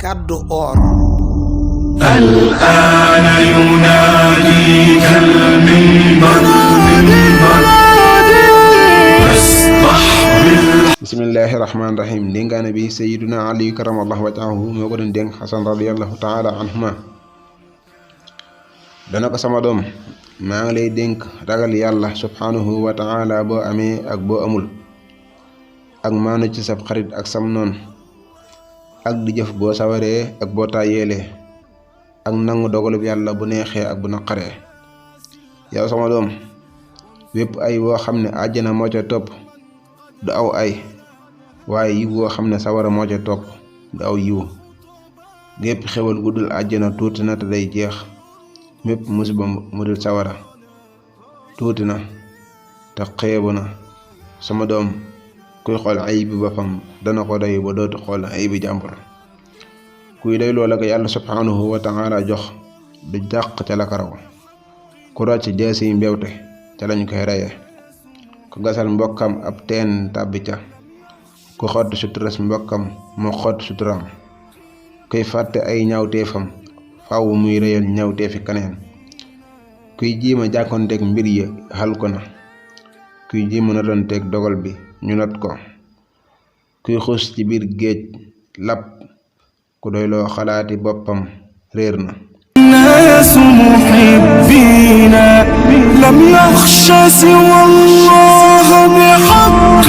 kàddu or. الآن يناديك المنبر فاصدح bismillahi rahmaani rahim dénkaane bi sayiduna ali karamallahu wajhahu moo ko doon dénk xasan radiallahu taala anhuma dana ko sama doom maa ngi lay dénk ragal yàlla subhanahu wa taala boo amee ak boo amul ak maanu ci sab xarit ak sam noon ak di jëf boo sawaree ak boo tàyyeelee ak nangu dogalub yàlla bu neexee ak bu naqaree yow sama doom wépp ay woo xam ne àjjana moo ca topp du aw ay waaye yiw woo xam ne sawara moo ca topp du aw yiw gépp xewal guddul àjjana tuuti na te day jeex mépp musiba mu dul sawara tuuti na te xeebu na sama doom kuy xool ayibi boppam dana ko doy ba dootu xool ayibi jàmbur kuy doy loola ko yàlla subhanahu wa taala jox du dàq ca la karaw ku rocc jeesi mbewte ca lañ koy reye ku gasal mbokkam ab teen tàbbi ca ku xott suturas mbokkam moo xott suturaam kuy fàtte ay ñaawteefam faaw muy réyal ñaawteefi kaneen kuy jiima jàkkoonteeg mbir yi xal ko na kuy jiima notanteeg dogal bi ñu not ko kuy xuus ci biir géej lab ku doy loo xalaati boppam réer na الناس محبين لم يخش سوى الله بحق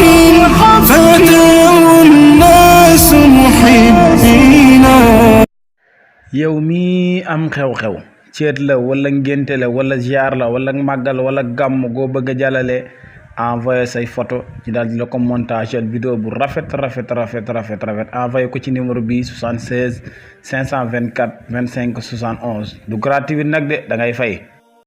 فدعوا الناس محبين yow mi am xew-xew ceet la wala ngénte la wala ziar la wala màggal wala gàmm goo bëgg a jàllale envoyé say photo ci daal di la ko montage vidéo bu rafet envoyé ko ci numéro bi 76 524 25 71 du gratuit nag de da ngay fay